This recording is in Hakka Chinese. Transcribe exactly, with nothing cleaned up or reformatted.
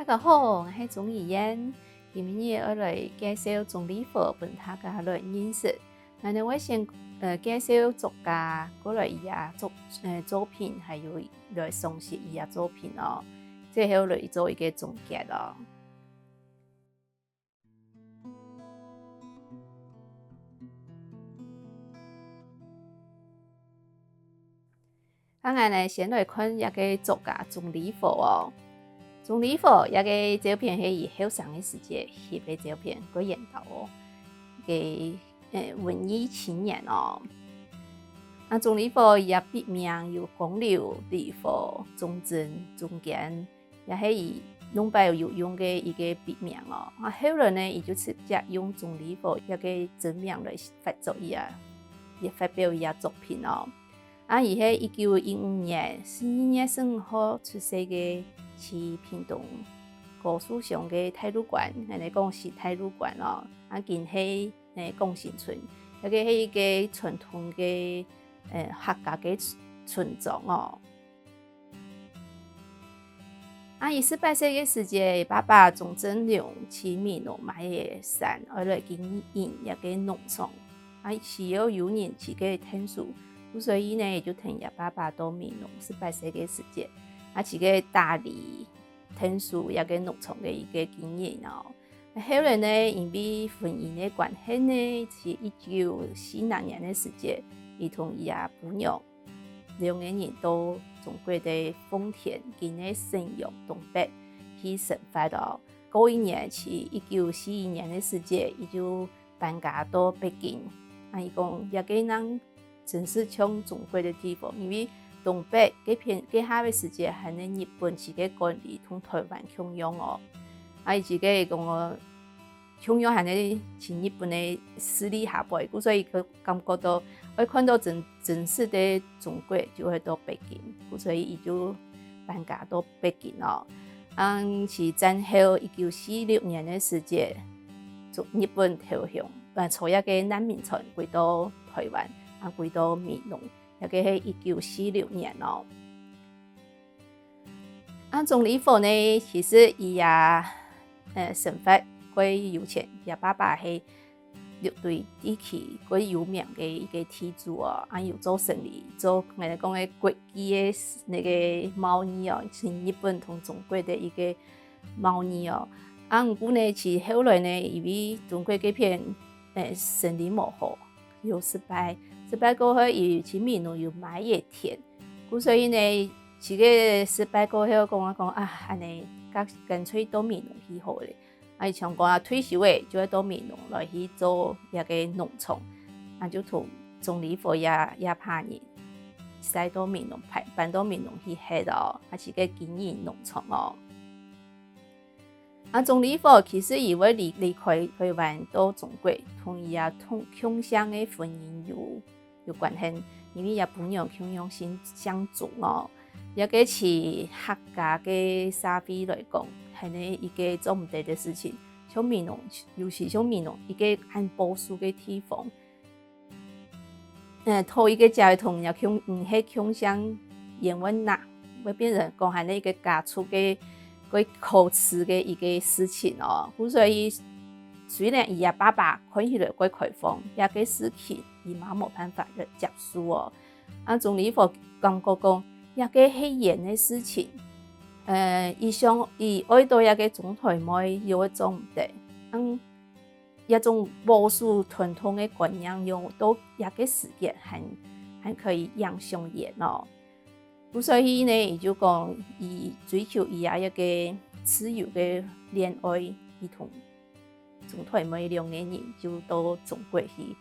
大家好，𠊎係鍾怡燕，今日愛來介紹鍾理和分大家來認識。𠊎等會先，呃，介紹作家，過來佢个作，呃，作品，還有來賞析佢个作品哦。最後來做一個總結哦。 啊𠊎呢，先來看這個作家鍾理和哦。鍾理和這個照片係佢後生个時節翕个照片，過緣投哦，个，呃，文藝青年哦。啊鍾理和佢个筆名有江流、理和、鍾真、鍾堅， 也係佢弄擺有用个一個筆名哦。啊後來呢，佢就直接用鍾理和這個真名來發作佢个，也發表佢个作品哦。啊佢係一九一五年十二月十五號出世个，在屏東高樹鄉个大路關，𠊎等講新大路關哦。啊今係，呃，廣生村，這個係一個傳統个，呃，客家个村莊哦。 啊佢十八歲个時節，爸爸鍾正榮去美濃買个山，愛來經營這個農場。啊需要有人在該𢯭手，故所以呢，就跈佢爸爸到美濃，十八歲个時節，啊在該打理𢯭手這個農場个一個經營哦。後來呢，因為婚姻个關係呢，在一九四六年个時節，佢同佢个餔娘 兩個人到中國个奉天，今个瀋陽東北去生活哦。過一年，在一九四一年个時節，佢就搬家到北京。啊佢講，這個正真實像中國个地方，因為東北該片，該下个時節還係日本自家管理，同臺灣共樣哦。啊佢自家講哦， 共樣還係在日本个勢力下背，故所以佢感覺到，愛看到真，真實个中國，就愛到北京，故所以佢就搬家到北京哦。啊在戰後一九四六年个時節，中，日本投降，啊坐這個難民船歸到臺灣，啊歸到美濃，這個係一九四六年哦。 啊鍾理和呢，其實佢个，呃，生活蓋有錢，佢爸爸係六堆地區蓋有名个一個地主哦，啊有做生理，做𠊎等講个國際个那個貿易哦，從日本同中國个一個貿易哦。啊毋過呢，其實後來呢，因為中國該片，呃，生理無好， 有失敗。失敗過後，佢去美濃有買一個田，故所以呢，自家失敗過後講啊講啊，恁呢，乾，乾脆到美濃去好了。啊佢想講啊，退休了，就愛到美濃來去做這個農場，啊就同鍾理和這，這班人，徙到美濃，搬，搬到美濃去歇哦，啊自家經營農場哦。 啊鍾理和其實佢會離，離開臺灣到中國，同佢个同，共姓个婚姻有，有關係，因為佢餔娘共樣姓，姓鍾哦。這個在客家个社會來講，還係一個做毋得个事情。像美濃，尤其像美濃，一個恁保守个地方， 呃，討一個姐同人家共，毋係共姓，冤枉哪，會變成講還係一個家族个，蓋可恥个一個事情哦。故所以，雖然佢个爸爸看起來蓋開放，這個事情佢嘛無辦法來接受哦。啊鍾理和感覺講，這個係冤个事情，呃，佢想，佢愛到這個鍾台妹又會做毋得，嗯， 這種保守傳統个觀念用到這個時節還，還可以影響人哦。故所以呢，佢就講，佢追求佢个一個自由个戀愛，佢同鍾台妹兩個人就到中國去，